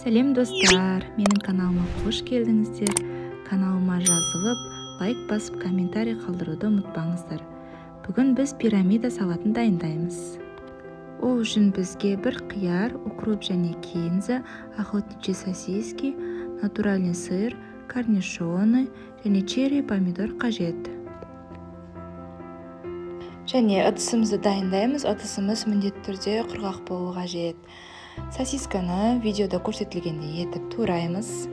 Сәлем, достар! Менің каналыма қош келдіңіздер! Каналыма жазылып, лайк басып, комментарий қалдыруды ұмытпаңыздар. Бүгін біз пирамида салатын дайындаймыз. Ол үшін бізге бір қияр, укроп және кинза, охотничьи сосиски, натуральный сыр, корнишоны және черри помидор қажет. Және ыдысымызды дайындаймыз. Ыдысымыз міндетті түрде құрғақ болуы қажет. Сосисканы видеода көрсетілгендей етіп тураймыз.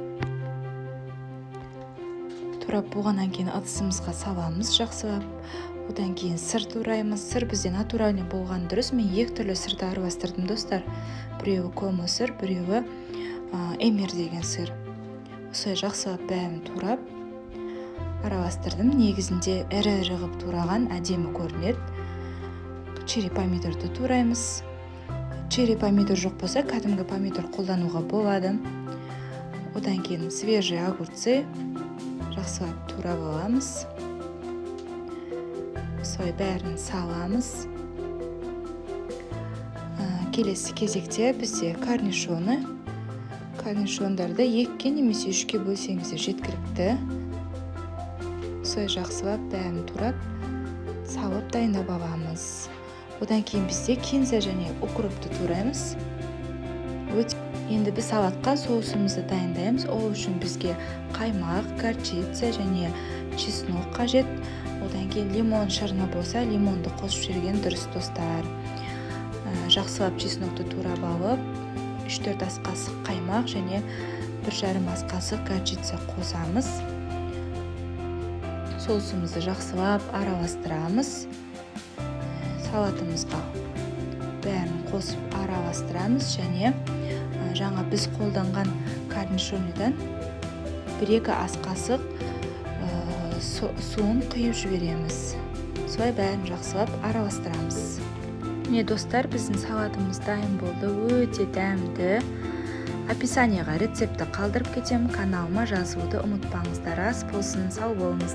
Турап болғаннан кейін ыдысымызға саламыз жақсылап. Одан кейін сыр тураймыз. Сыр бізде натуральный болған дұрыс. Мен екі түрлі сырды араластырдым, достар: біреуі комо сыр, біреуі эмир деген сыр. Осылай жақсылап бәрін турап, араластырдым. Негізінде ірі ірі қылып тураған әдемі көрінеді. Черри помидорды тураймыз. Черри помидор жоқ болса, кәдімгі помидор қолдануға болады. Одан кейін свежий огурцы жақсылап турап аламыз. Осылай бәрін саламыз. Келесі кезекте бізде корнишоны. Корнишондарды екіге немесе үшке бөлсеңіздер, жеткілікті. Осылай жақсылап бәрін турап салып, дайындап аламыз. Одан кейін бізде кинза және укропты тураймыз. Енді біз салатқа соусымызды дайындаймыз. Ол үшін бізге қаймақ, горчица және чеснок қажет. Одан кейін лимон шырыны болса, лимонды қосып жіберген дұрыс, достар. Жақсылап чеснокты турап алып, 3-4 ас қасық қаймақ және 1,5 ас қасық горчица қосамыз. Соусымызды жақсылап араластырамыз. Салатымызға бәрін қосып араластырамыз және жаңа біз қолданған корнишоныдан 1-2 ас қасық суын құйып жібереміз. Солай бәрін жақсылап араластырамыз. Міне, достар, біздің салатымыз дайын болды, өте дәмді. Описанияға рецептті қалдырып кетемін. Каналыма жазылуды ұмытпаңыздар. Ас болсын, сау болыңыз!